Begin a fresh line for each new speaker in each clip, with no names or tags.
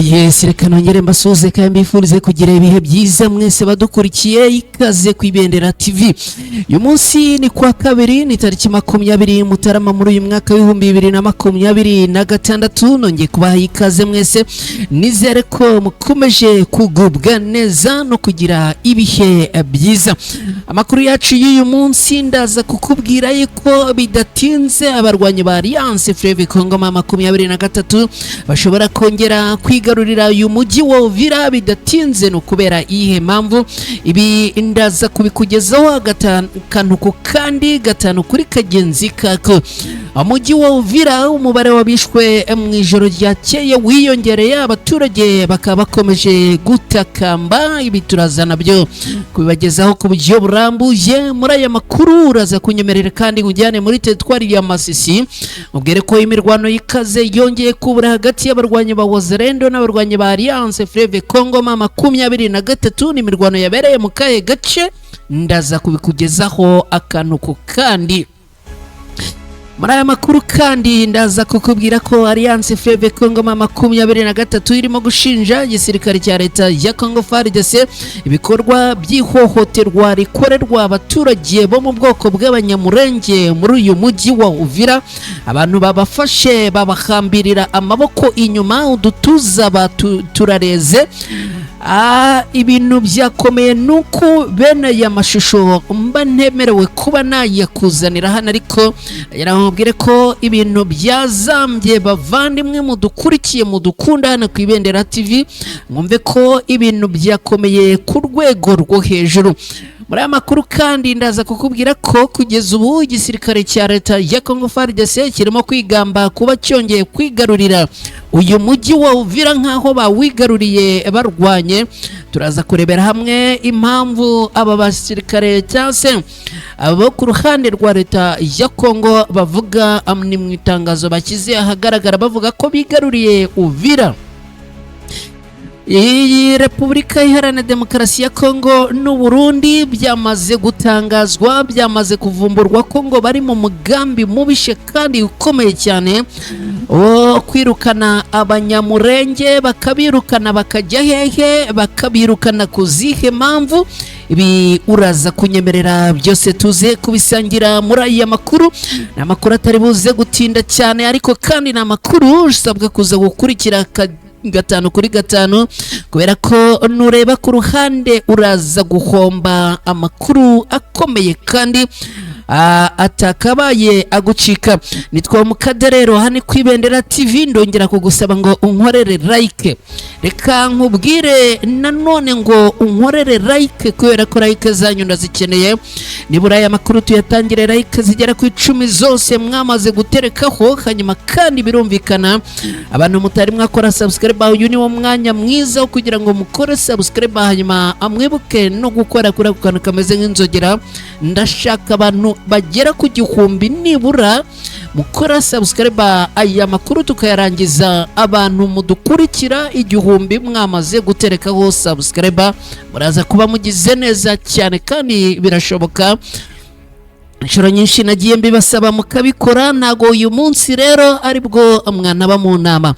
Yes, reka nongere mbasuhuze kandi mbifurize kugira ibihe byiza mwese badukurikiye. Ikaze ku Ibendera TV. Uyu munsi ni kwa kabiri, ni tariki 20 Mutarama muri uyu mwaka w'2026. Nongeye kubaha ikaze mwese, nizere ko mukomeje kugubwa neza no kugira ibihe byiza. Amakuru yacu y'uyu munsi, ndaza kukubwira yuko bidatinze abarwanyi ba Alliance Fleuve Congo 23 bashobora kongera kwigarurira uyu mujyi wa Uvira bidatinze. Ni ukubera iyihe mpamvu? Ibi ndaza kubikugezaho akantu ku kandi, gatanu kuri kagenzi kako. Umujyi wa Uvira, umubare w'abishwe mu ijoro ryakeye wiyongereye, abaturage bakaba bakomeje gutakamba. Ibi turaza nabyo kubibagezaho ku buryo burambuye muri aya makuru. Uraza kunyemerera kandi nkujyane muri teritwari ya Masisi, mubwire ko imirwano y'ikaze yongeye kubura hagati y'abarwanyi ba Wazalendo n'abarwanyi ba Alliance Fleuve Congo 23. Ni imirwano yabereye mu kahe gace? Ndaza kubikugezaho akantu ku kandi. Muri aya makuru kandi ndaza kukubwira ko Alliance Fleuve Congo 23 irimo gushinja igisirikare cya leta ya Congo FARDC ibikorwa by'ihohoterwa rikorerwa abaturage bo mu bwoko bw'Abanyamurenge muri uyu mujyi wa Uvira. Abantu babafashe babahambirira amaboko inyuma, udutuza turareze. Ibintu byakomeye. Nuko bene aya mashusho mba ntemerewe kuba nayakuzanira hano, ariko yaramubwire ko ibintu byazambye. Bavandimwe mudukurikiye, mudukunda hano ku Ibendera TV, mwumve ko ibintu byakomeye ku rwego rwo hejuru. Muri aya makuru kandi ndaza kukubwira ko kugeza ubu igisirikare cya leta ya Congo FARDC kirimo kwigamba kuba cyongeye kwigarurira uyu mujyi wa Uvira nk'aho bawigaruriye barwanye. Turaza kurebera hamwe impamvu aba basirikare cyangwa se abo ku ruhande rwa leta ya Congo bavuga, ni mu itangazo bashyize ahagaragara bavuga ko bigaruriye Uvira. Iyi Repubulika Iharanira Demokarasi ya Kongo n'u Burundi byamaze gutangazwa, byamaze kuvumburwa ko ngo bari mu mugambi mubishe kandi ukomeye cyane wo kwirukana Abanyamurenge. Bakabirukana bakajya hehe? Bakabirukana ku zihe mpamvu? Ibi uraza kunyemerera byose tuze kubisangira muri aya makuru. Ni amakuru atari buze gutinda cyane, ariko kandi ni amakuru usabwa kuza gukurikira gatanu kuri gatanu, kubera ko nureba ku ruhande uraza guhomba amakuru akomeye kandi atakabaye agucika. Nitwa Mukade rero, hano ku Ibendera TV. Ndongera kugusaba ngo unkorere like. Reka nkubwire nanone ngo unkorere like, kubera ko like zanyu ndazikeneye. Nibura aya makuru tuyatangire like zigera ku 10 zose mwamaze guterekaho. Hanyuma kandi birumvikana, abantu mutari mwakora subscribe, uyu ni wo mwanya mwiza wo kugira ngo mukore subscribe, hanyuma amwibuke no gukora kuri ako kantu kameze nk'inzogera. Ndashaka abantu bagera ku 1000 nibura mukora subscribe, aya makuru tukayarangiza abantu mudukurikira 1000 mwamaze guterekaho subscribe. Muraza kuba mugize neza cyane kandi birashoboka. Inshuro nyinshi nagiye mbibasaba mukabikora, ntago uyu munsi rero aribwo mwanaba mu nama.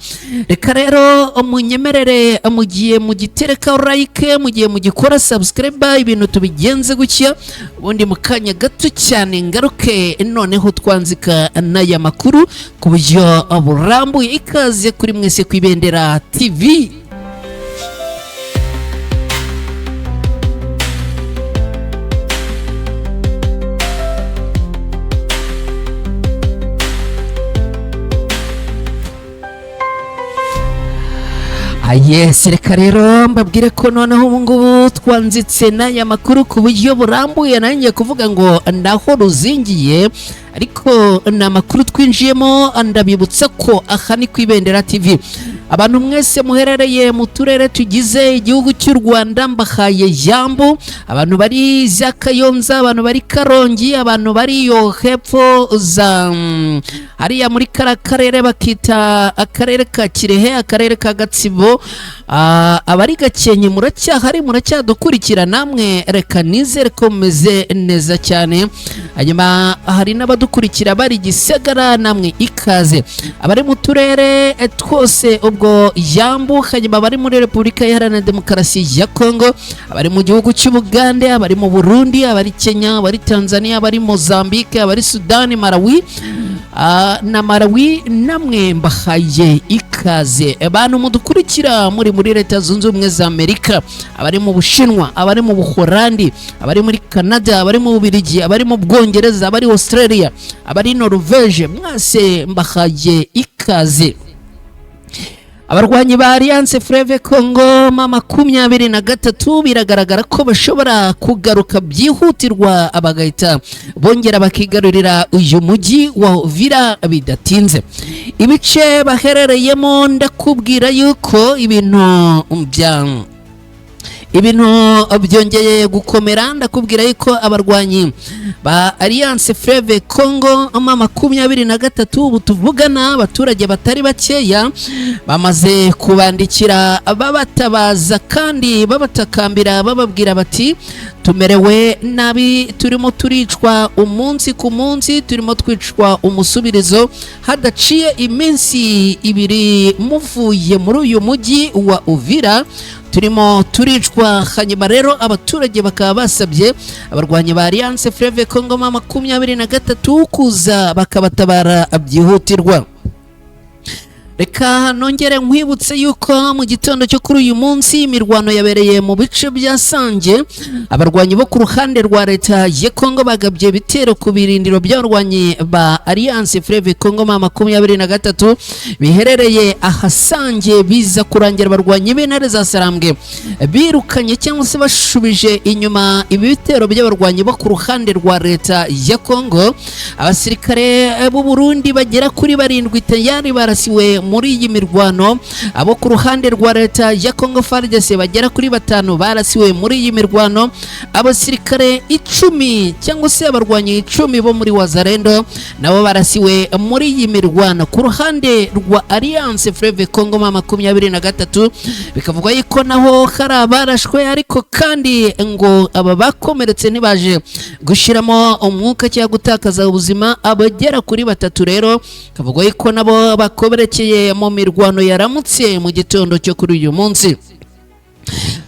Reka rero munyemerere, mugiye mugitereka like, mugiye mugikora subscribe, ibintu tubigenze gutya, ubundi mu kanya gato cyane ngaruke noneho twanzika n'aya makuru ku buryo burambuye. Ikaze kuri mwese ku Ibendera TV. Yes, reka rero mbabwire ko noneho ubu ngubu twanzitse n'aya makuru ku buryo burambuye. Nanjye kuvuga ngo naho ruzingiye, ariko ni amakuru twinjiyemo. Ndabibutsa ko aha ni ku Ibendera TV. Abantu mwese muherereye mu turere tugize igihugu cy'u Rwanda, mbahaye jambo. Abantu bari za Kayonza, abantu bari Karongi, abantu bari iyo hepfo za hariya muri kara karere bakita akarere ka Kirehe, akarere ka Gatsibo, abari Gakenke, muracyahari, muracyadukurikira namwe, reka nizere ko mumeze neza cyane. Hanyuma hari n'abadukurikira bari Gisagara, namwe ikaze. Abari mu turere twose ubwo Ubwo yambu, hanyuma bari muri Repubulika Iharanira Demokarasi ya Kongo, abari mu gihugu cy'Ubugande, abari mu Burundi, abari Kenya, abari Tanzania, abari Mozambique, abari Sudani, Malawi na Malawi, namwe mbahaye ikaze. Abantu mudukurikira muri Leta Zunze Ubumwe za Amerika, abari mu Bushinwa, abari mu Buholandi, abari muri Canada, abari mu Bubiligi, abari mu Bwongereza, abari Australia, abari Norvege, mwese mbahaye ikaze. Abarwanyi ba Alliance Fleuve Congo M23 biragaragara ko bashobora kugaruka byihutirwa, bagahita bongera bakigarurira uyu mujyi wa Uvira bidatinze. Ibice baherereyemo, ndakubwira yuko ibintu byongeye gukomera. Ndakubwira yuko abarwanyi ba Alliance Fleuve Congo M23, ubu tuvugana, abaturage batari bakeya bamaze kubandikira babatabaza kandi babatakambira, bababwira bati: "Tumerewe nabi, turimo turicwa umunsi ku munsi, turimo twicwa umusubirizo. Hadaciye iminsi 2 muvuye muri uyu mujyi wa Uvira, turimo turicwa." Hanyuma rero abaturage bakaba basabye abarwanyi ba Alliance Fleuve Congo M23 kuza bakabatabara byihutirwa. Reka nongere nkwibutse yuko mu gitondo cyo kuri uyu munsi imirwano yabereye mu bice bya Sange. Abarwanyi bo ku ruhande rwa leta ya Kongo bagabye ibitero ku birindiro by'abarwanyi ba Alliance Fleuve Congo M23 biherereye ahasange, biza kurangira abarwanyi b'intare za Sarambwe birukanye cyangwa se bashubije inyuma ibi bitero by'abarwanyi bo ku ruhande rwa leta ya Kongo. Abasirikare b'u Burundi bagera kuri 7 tayari barasiwe muri iyi mirwano. Abo ku ruhande rwa leta ya Congo, FARDC, bagera kuri 5 barasiwe muri iyi mirwano. Abasirikare 10 cyangwa se abarwanyi 10 bo muri Wazalendo nabo barasiwe muri iyi mirwano. Ku ruhande rwa Alliance Fleuve Congo M23 bikavugwa yuko naho hari abarashwe, ariko kandi ngo aba bakomeretse ntibaje gushyiramo umwuka cyangwa gutakaza ubuzima. Abagera kuri 3 rero bikavugwa yuko nabo bakomerekeye mu mirwano yaramutse mu gitondo cyo kuri uyu munsi.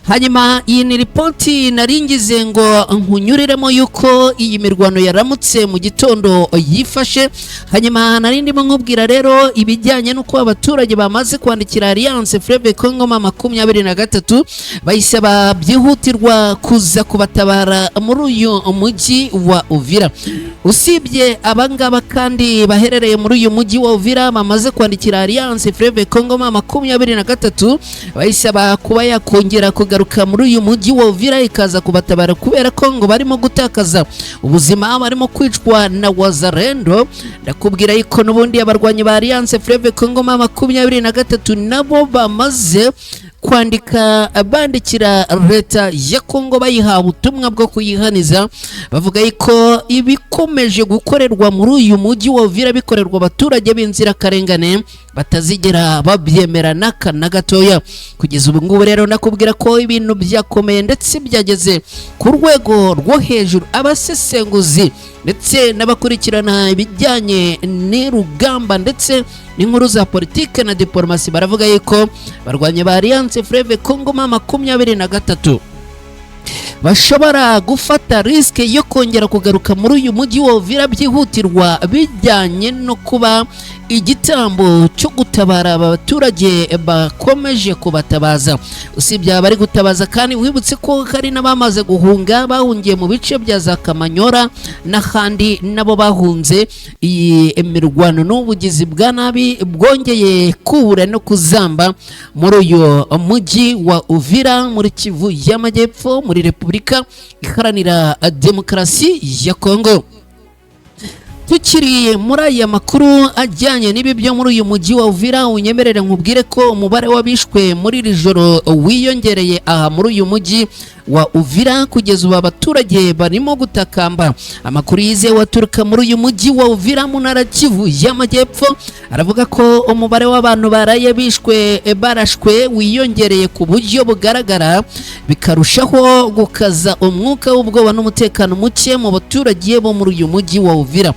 Hanyuma iyi ni ripoti naringize ngo nkunyuriremo yuko iyi mirwano yaramutse mu gitondo yifashe. Hanyuma nari ndimo nkubwira rero ibijyanye n'uko abaturage bamaze kwandikira Alliance Fleuve Congo M23 bayisaba byihutirwa kuza kubatabara muri uyu mujyi wa Uvira. Usibye abangaba kandi baherereye muri uyu mujyi wa Uvira bamaze kwandikira Alliance Fleuve Congo M23 bayisaba kuba yakongera kugaruka muri uyu mujyi wa Uvira ikaza kubatabara, kubera ko ngo barimo gutakaza ubuzima, barimo kwicwa na Wazalendo, ndakubwira yuko n'ubundi abarwanyi ba Alliance Fleuve Congo M23 nabo bamaze kwandika bandikira leta ya Kongo, bayiha ubutumwa bwo kuyihaniza, bavuga yuko ibikomeje gukorerwa muri uyu mujyi wa Uvira bikorerwa abaturage b'inzirakarengane batazigera babyemera n'aka na gatoya. Kugeza ubu ngubu rero nakubwira ko ibintu byakomeye ndetse byageze ku rwego rwo hejuru. Abasesenguzi ndetse n'abakurikirana ibijyanye n'urugamba ndetse n'inkuru za politike na diplomasi baravuga yuko barwanya ba Alliance Fleuve Congo M23 bashobora gufata risque yo kongera kugaruka muri uyu mujyi wa Uvira byihutirwa, bijyanye no kuba igitambo cyo gutabara aba baturage bakomeje kubatabaza. Usibye abari gutabaza kandi, wibutse ko hari n'abamaze guhunga, bahungiye mu bice bya za Kamanyora n'ahandi, nabo bahunze iyi mirwano n'ubugizi bwa nabi bwongeye kubura no kuzamba muri uyu mujyi wa Uvira, muri Kivu y'Amajyepfo, muri Repubulika Iharanira Demokarasi ya Kongo. Tukiri muri aya makuru ajyanye n'ibi byo muri uyu mujyi wa Uvira, unyemerere nkubwire ko umubare w'abishwe muri iri joro wiyongereye aha muri uyu mujyi wa Uvira. Kugeza ubu abaturage barimo gutakamba. Amakuru yizewe aturuka muri uyu mujyi wa Uvira mu ntara Kivu y'Amajyepfo aravuga ko umubare w'abantu baraye bishwe barashwe wiyongereye ku buryo bugaragara, bikarushaho gukaza umwuka w'ubwoba n'umutekano muke mu baturage bo muri uyu mujyi wa Uvira.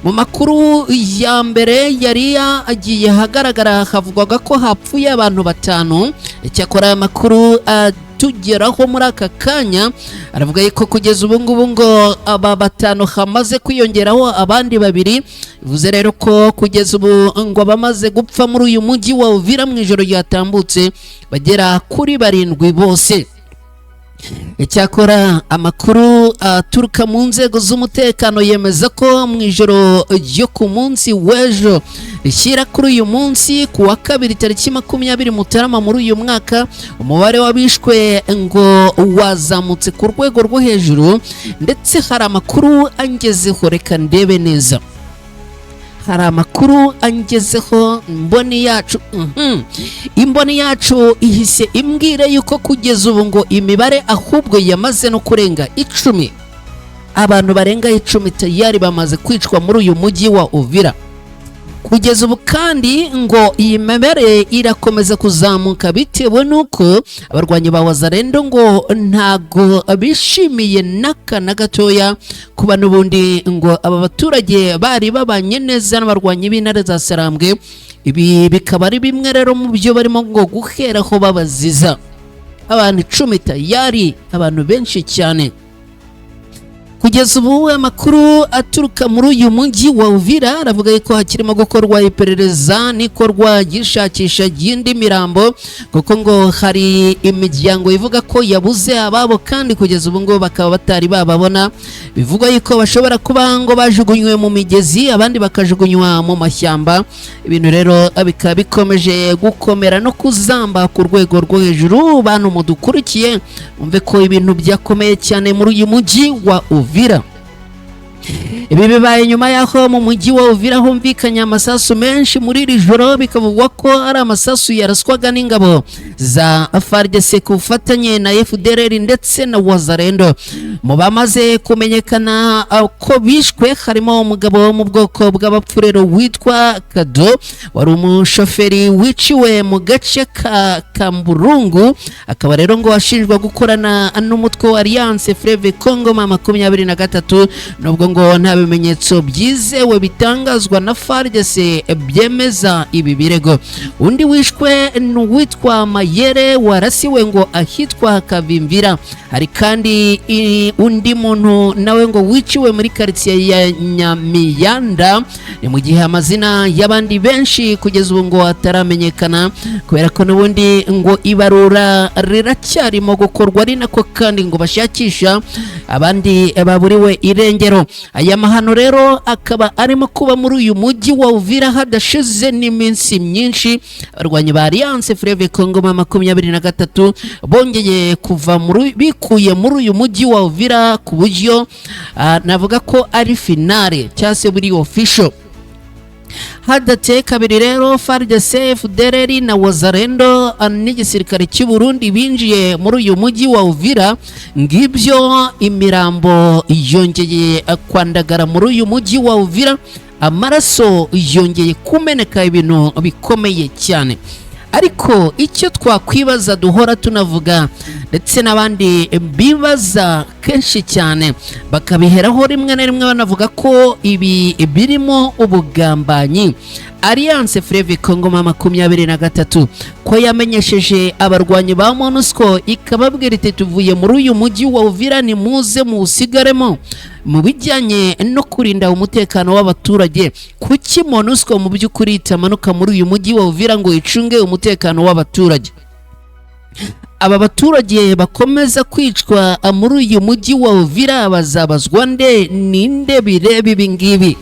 Mu makuru ya mbere yari agiye ahagaragara, havugwaga ko hapfuye abantu batanu. Icyakora aya makuru atugeraho muri aka kanya aravuga ko kugeza ubu ngubu ngo aba batanu hamaze kwiyongeraho abandi babiri. Bivuze rero ko kugeza ubu ngo abamaze gupfa muri uyu mujyi wa Uvira mu ijoro ryatambutse bagera kuri barindwi bose. Icyakora amakuru aturuka mu nzego z'umutekano yemeza ko mu ijoro ryo ku munsi w'ejo rishyira kuri uyu munsi ku wa kabiri, tariki 20 Mutarama muri uyu mwaka, umubare w'abishwe ngo wazamutse ku rwego rwo hejuru. Ndetse hari amakuru angezeho, reka ndebe neza, hari amakuru angezeho imboni yacu, imboni yacu ihise imbwira yuko kugeza ubu ngo imibare ahubwo yamaze no kurenga 10. Abantu barenga 10 tayari bamaze kwicwa muri uyu mujyi wa Uvira kugeza ubu. Kandi ngo iyi mibare irakomeza kuzamuka bitewe n'uko abarwanyi ba Wazalendo ngo ntago bishimiye n'aka na gatoya kuba n'ubundi ngo aba baturage bari babanye neza n'abarwanyi b'intare za Sarambwe. Ibi bikaba ari bimwe rero mu byo barimo ngo guheraho babaziza. Abantu 10 tayari, abantu benshi cyane. Kugeza ubu amakuru aturuka muri uyu mujyi wa Uvira aravuga ko hakirimo gukorwa iperereza n'ikorwa ry'ishakisha ry'indi mirambo, kuko ngo hari imiryango ivuga ko yabuze ababo kandi kugeza ubu ngo bakaba batari bababona. Bivugwa yuko bashobora kuba ngo bajugunywe mu migezi, abandi bakajugunywa mu mashyamba. Ibintu rero bikaba bikomeje gukomera no kuzamba ku rwego rwo hejuru. Bantu mudukurikiye, mwumve ko ibintu byakomeye cyane muri uyu mujyi wa Uvira. Ibi bibaye nyuma y'aho mu mujyi wa Uvira humvikanye amasasu menshi muri iri joro, bikavugwa ko ari amasasu yaraswaga n'ingabo za FARDC ku bufatanye na FDLR ndetse na Wazalendo. Mu bamaze kumenyekana ko bishwe harimo umugabo wo mu bwoko bw'Abapfurero witwa Kado, wari umushoferi wiciwe mu gace ka Kamburungu, akaba rero ngo ashinjwa gukorana n'umutwe wa Alliance Fleuve Congo ma 23, nubwo ngo nta bimenyetso byizewe bitangazwa na FARDC byemeza ibi birego. Undi wishwe ni uwitwa Mayere warasiwe ngo ahitwa Kavimvira. Hari kandi undi muntu nawe ngo wiciwe muri karitsiye ya Nyamiyanda. Ni mu gihe amazina y'abandi benshi kugeza ubu ngo ataramenyekana, kubera ko n'ubundi ngo ibarura riracyarimo gukorwa, ari nako kandi ngo bashakisha abandi baburiwe irengero. Aya mahano rero akaba arimo kuba muri uyu mujyi wa Uvira hadashize n'iminsi myinshi abarwanyi ba Alliance Fleuve Congo ma 23 bongeye kuva muri bikuye muri uyu mujyi wa Uvira ku buryo navuga ko ari finale cyangwa se buri official. Hadateye kabiri rero, FARDC, FDLR na Wazalendo n'igisirikare cy'u Burundi binjiye muri uyu mujyi wa Uvira. Ngibyo, imirambo yongeye kwandagara muri uyu mujyi wa Uvira, amaraso yongeye kumeneka, ibintu bikomeye cyane. Ariko icyo twakwibaza, duhora tunavuga ndetse n'abandi bibaza kenshi cyane, bakabiheraho rimwe na rimwe banavuga ko ibi birimo ubugambanyi, Alliance Fleuve Congo ma 23 ko yamenyesheje abarwanyi ba MONUSCO ikababwira iti: "Tuvuye muri uyu mujyi wa Uvira, ni muze muwusigaremo mu bijyanye no kurinda umutekano w'abaturage." Kuki MONUSCO mu by'ukuri itamanuka muri uyu mujyi wa Uvira ngo icunge umutekano w'abaturage? Aba baturage bakomeza kwicwa muri uyu mujyi wa Uvira bazabazwa nde? Ninde bireba ibi ngibi?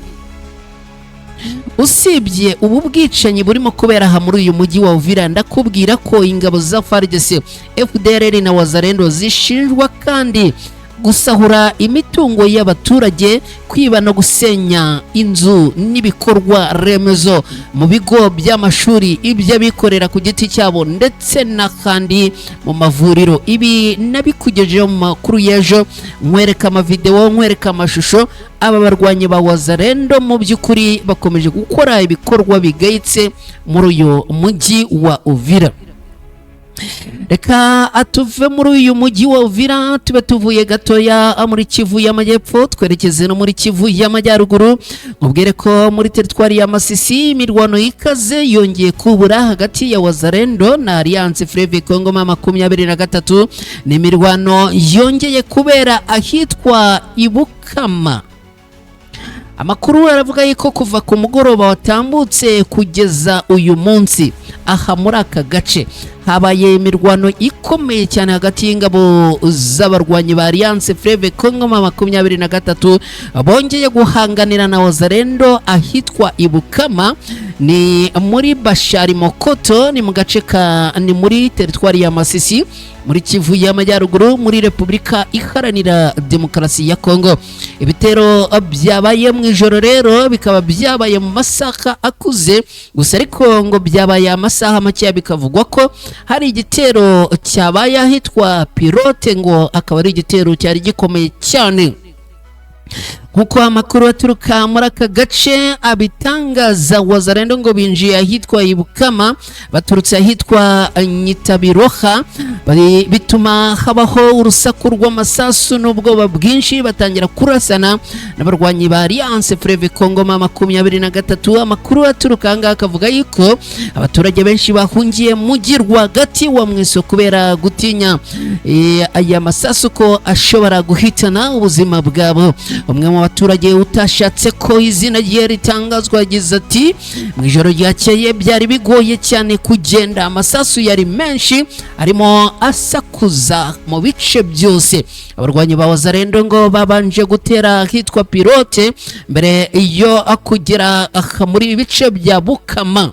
Usibye ubu bwicanyi burimo kubera aha muri uyu mujyi wa Uvira, ndakubwira ko ingabo za FARDC, FDLR na Wazalendo zishinjwa kandi gusahura imitungo y'abaturage, kwiba no gusenya inzu n'ibikorwa remezo mu bigo by'amashuri, iby'abikorera ku giti cyabo ndetse n'ahandi mu mavuriro. Ibi nabikugejeho mu makuru y'ejo, nkwereka amavidewo, nkwereka amashusho. Aba barwanyi ba Wazalendo mu by'ukuri bakomeje gukora ibikorwa bigayitse muri uyu mujyi wa Uvira. Reka tuve muri uyu mujyi wa Uvira, tube tuvuye gatoya muri Kivu y'Amajyepfo, twerekeze no muri Kivu y'Amajyaruguru. Mubwire ko muri teritwari ya Masisi imirwano ikaze yongeye kubura hagati ya Wazalendo na Alliance Fleuve Congo M23. Ni imirwano yongeye kubera ahitwa Ibukama. Amakuru aravuga yuko kuva ku mugoroba watambutse kugeza uyu munsi, aha muri aka gace habaye imirwano ikomeye cyane hagati y'ingabo z'abarwanyi ba Alliance Fleuve Congo M23 bongeye guhanganira na Wazalendo ahitwa Ibukama, ni muri Bashari Mokoto, ni mu gace ka, ni muri teritwari ya Masisi, muri Kivu y'Amajyaruguru, muri Repubulika Iharanira Demokarasi ya Kongo. Ibitero byabaye mu ijoro rero bikaba byabaye mu masaha akuze gusa, ariko ngo byabaye amasaha makeya bikavugwa ko hari igitero cyabaye ahitwa Pilote, ngo akaba ari igitero cyari gikomeye cyane. Nk'uko amakuru aturuka muri aka gace abitangaza, Wazalendo ngo binjiye ahitwa Ibukama baturutse ahitwa Nyitabiroha, bituma habaho urusaku rw'amasasu n'ubwoba bwinshi, batangira kurasana n'abarwanyi ba Alliance Fleuve Congo M23. Amakuru aturuka ahangaha akavuga yuko abaturage benshi bahungiye mu mujyi rwagati wa Mweso kubera gutinya aya masasu ko ashobora guhitana ubuzima bwabo. Umwe mu baturage utashatse ko izina rye ritangazwa yagize ati: "Mu ijoro ryakeye byari bigoye cyane kugenda, amasasu yari menshi arimo asakuza mu bice byose." Abarwanyi ba Wazalendo ngo babanje gutera ahitwa Pilote mbere yo kugera muri bice bya Bukama.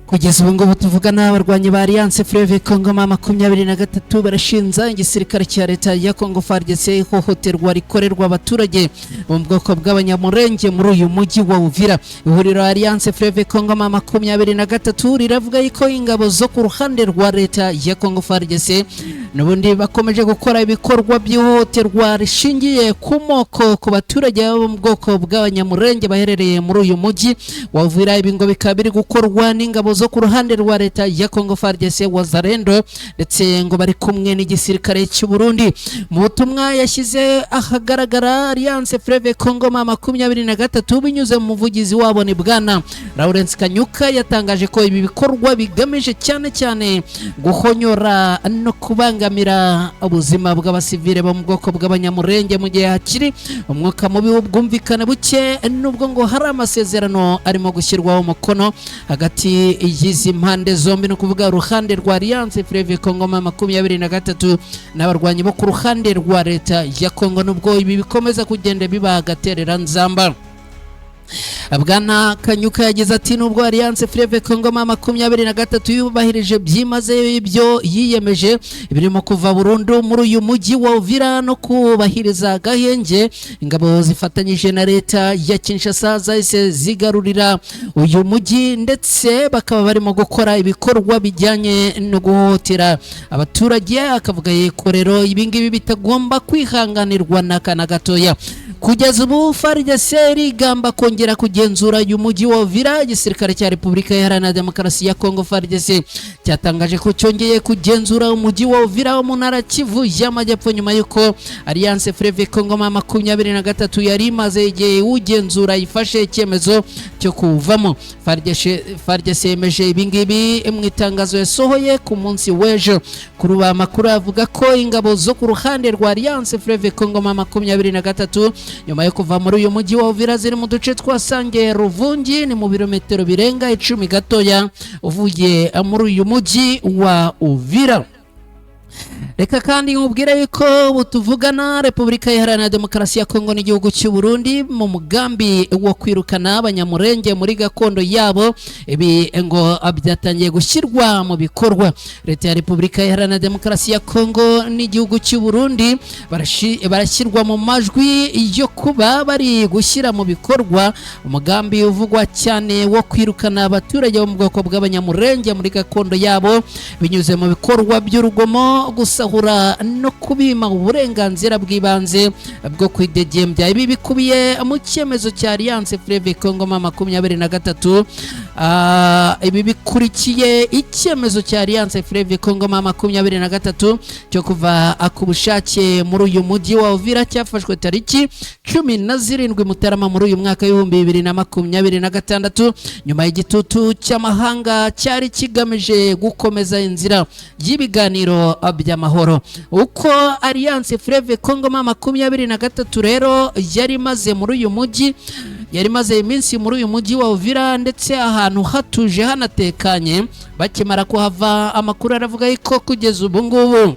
Kugeza ubu ngubu tuvugana, abarwanyi ba Alliance Fleuve Congo M23 barashinja igisirikare cya leta ya Congo FARDC ihohoterwa rikorerwa abaturage mu bwoko bw'Abanyamurenge muri uyu mujyi wa Uvira. Ihuriro Alliance Fleuve Congo M23 riravuga ko ingabo zo ku ruhande rwa leta ya Congo FARDC n'ubundi bakomeje gukora ibikorwa by'ihohoterwa rishingiye ku moko ku baturage bo mu bwoko bw'Abanyamurenge baherereye muri uyu mujyi wa Uvira. Ibi ngo bikaba biri gukorwa n'ingabo zo ku ruhande rwa leta ya Congo FARDC, Wazalendo, ndetse ngo bari kumwe n'igisirikare cy'u Burundi. Mu butumwa yashyize ahagaragara, Alliance Fleuve Congo M23 binyuze mu muvugizi wabo ni bwana Lawrence Kanyuka yatangaje ko ibi bikorwa bigamije cyane cyane guhonyora no kubangamira ubuzima bw'abasivile bo mu bwoko bw'Abanyamurenge mu gihe hakiri umwuka mubi w'ubwumvikane buke, nubwo ngo hari amasezerano arimo gushyirwaho umukono hagati y'izi mpande zombi, ni ukuvuga uruhande rwa Alliance Fleuve Congo M23 n'abarwanyi bo ku ruhande rwa leta ya Congo, nubwo ibi bikomeza kugenda biba agatereranzamba. Bwana Kanyuka yagize ati: "Nubwo Alliance Fleuve Congo M23 yubahirije byimazeyo ibyo yiyemeje birimo kuva burundu muri uyu mujyi wa Uvira no kubahiriza agahenge, ingabo zifatanyije na leta ya Kinshasa zahise zigarurira uyu mujyi, ndetse bakaba barimo gukora ibikorwa bijyanye no guhohotera abaturage." Akavuga ko rero ibingibi bitagomba kwihanganirwa n'akana gatoya. Kugeza ubu FARDC igamba kongera kugenzura uyu mujyi wa Uvira. Igisirikare cya Repubulika Iharanira Demokarasi ya Kongo FARDC cyatangaje ko cyongeye kugenzura umujyi wa Uvira wo mu ntara Kivu y'Amajyepfo, nyuma y'uko Alliance Fleuve Congo M23 yari imaze igihe iwugenzura ifashe icyemezo cyo kuwuvamo. FARDC yemeje ibingibi mu itangazo yasohoye ku munsi w'ejo. Kuri ubu amakuru avuga ko ingabo zo ku ruhande rwa Alliance Fleuve Congo M23 nyuma yo kuva muri uyu mujyi wa Uvira ziri mu duce twa Sange Ruvungi, ni mu birometero birenga 10 gatoya uvuye muri uyu mujyi wa Uvira. Reka kandi nkubwire yuko ubu tuvugana Repubulika Iharanira Demokarasi ya Kongo n'igihugu cy'u Burundi mu mugambi wo kwirukana Abanyamurenge muri gakondo yabo, ibi ngo byatangiye gushyirwa mu bikorwa. Leta ya Repubulika Iharanira Demokarasi ya Kongo n'igihugu cy'u Burundi barashyirwa mu majwi yo kuba bari gushyira mu bikorwa umugambi uvugwa cyane wo kwirukana abaturage bo mu bwoko bw'Abanyamurenge muri gakondo yabo binyuze mu bikorwa by'urugomo, gusahura no kubima uburenganzira bw'ibanze bwo kwidegembya. Ibi bikubiye mu cyemezo cya Alliance Fleuve Congo M23. Ibi bikurikiye icyemezo cya Alliance Fleuve Congo M23 cyo kuva ku bushake muri uyu mujyi wa Uvira, cyafashwe tariki 17 Mutarama muri uyu mwaka w'2026, nyuma y'igitutu cy'amahanga cyari kigamije gukomeza inzira y'ibiganiro by'amahoro. Uko Alliance Fleuve Congo M23 rero yari imaze muri uyu mujyi, yari imaze iminsi muri uyu mujyi wa Uvira, ndetse ahantu hatuje hanatekanye, bakimara kuhava amakuru aravuga yuko kugeza ubu ngubu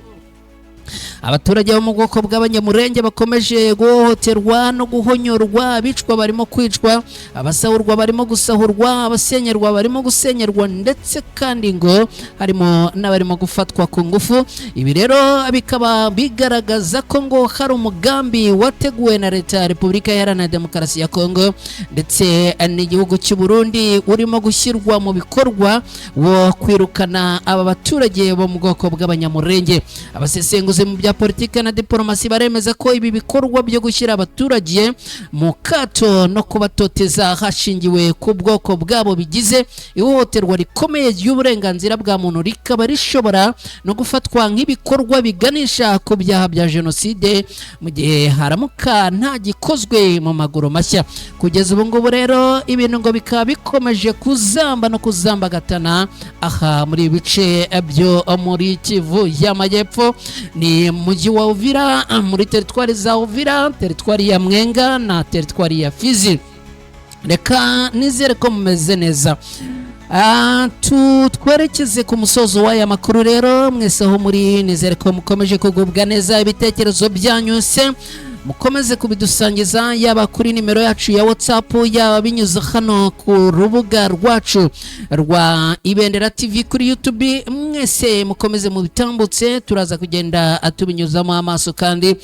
abaturage bo mu bwoko bw'Abanyamurenge bakomeje guhohoterwa no guhonyorwa. Abicwa barimo kwicwa, abasahurwa barimo gusahurwa, abasenyerwa barimo gusenyerwa, ndetse kandi ngo harimo n'abarimo gufatwa ku ngufu. Ibi rero bikaba bigaragaza ko ngo hari umugambi wateguwe na Leta ya Repubulika Iharanira Demokarasi ya Kongo ndetse n'igihugu cy'u Burundi urimo gushyirwa mu bikorwa wo kwirukana aba baturage bo mu bwoko bw'Abanyamurenge. Abasesenguzi mu bya politiki na diplomasi baremeza ko ibi bikorwa byo gushyira abaturage mu kato no kubatoteza hashingiwe ku bwoko bwabo bigize ihohoterwa rikomeye ry'uburenganzira bwa muntu, rikaba rishobora no gufatwa nk'ibikorwa biganisha ku byaha bya jenoside mu gihe haramuka nta gikozwe mu maguru mashya. Kugeza ubu ngubu rero ibintu ngo bikaba bikomeje kuzamba no kuzambagatana aha muri ibi bice byo muri Kivu y'Amajyepfo, ni mujyi wa Uvira, muri teritwari za Uvira, teritwari ya Mwenga na teritwari ya Fizi. Reka nizere ko mumeze neza. Twerekeze ku musozo w'aya makuru rero. Mwese aho muri, nizere ko mukomeje kugubwa neza. Ibitekerezo byanyu se mukomeze kubidusangiza, yaba kuri nimero yacu ya WhatsApp, yaba binyuze hano ku rubuga rwacu rwa Ibendera TV kuri YouTube. Mwese mukomeze mubitambutse, turaza kugenda tubinyuzamo amaso kandi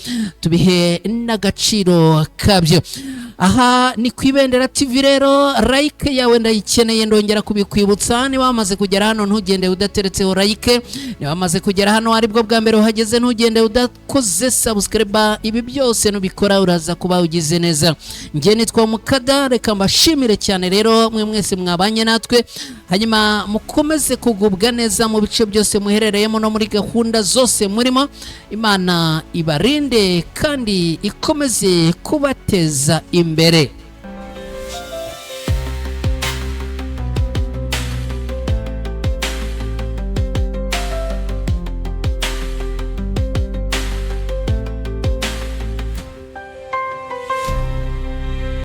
tubihe n'agaciro kabyo. Aha ni ku Ibendera TV rero, like yawe ndayikeneye, ndongera kubikwibutsa. Niba wamaze kugera hano, ntugende udateretseho like. Niba wamaze kugera hano aribwo bwa mbere uhageze, ntugende udakoze subscribe. Ibi byose nubikora uraza kuba ugize neza. Njye nitwa Mukada, reka mbashimire cyane rero mwe mwese mwabanye natwe, hanyuma mukomeze kugubwa neza mu bice byose muherereyemo no muri gahunda zose murimo. Imana ibarinde kandi ikomeze kubateza imbere.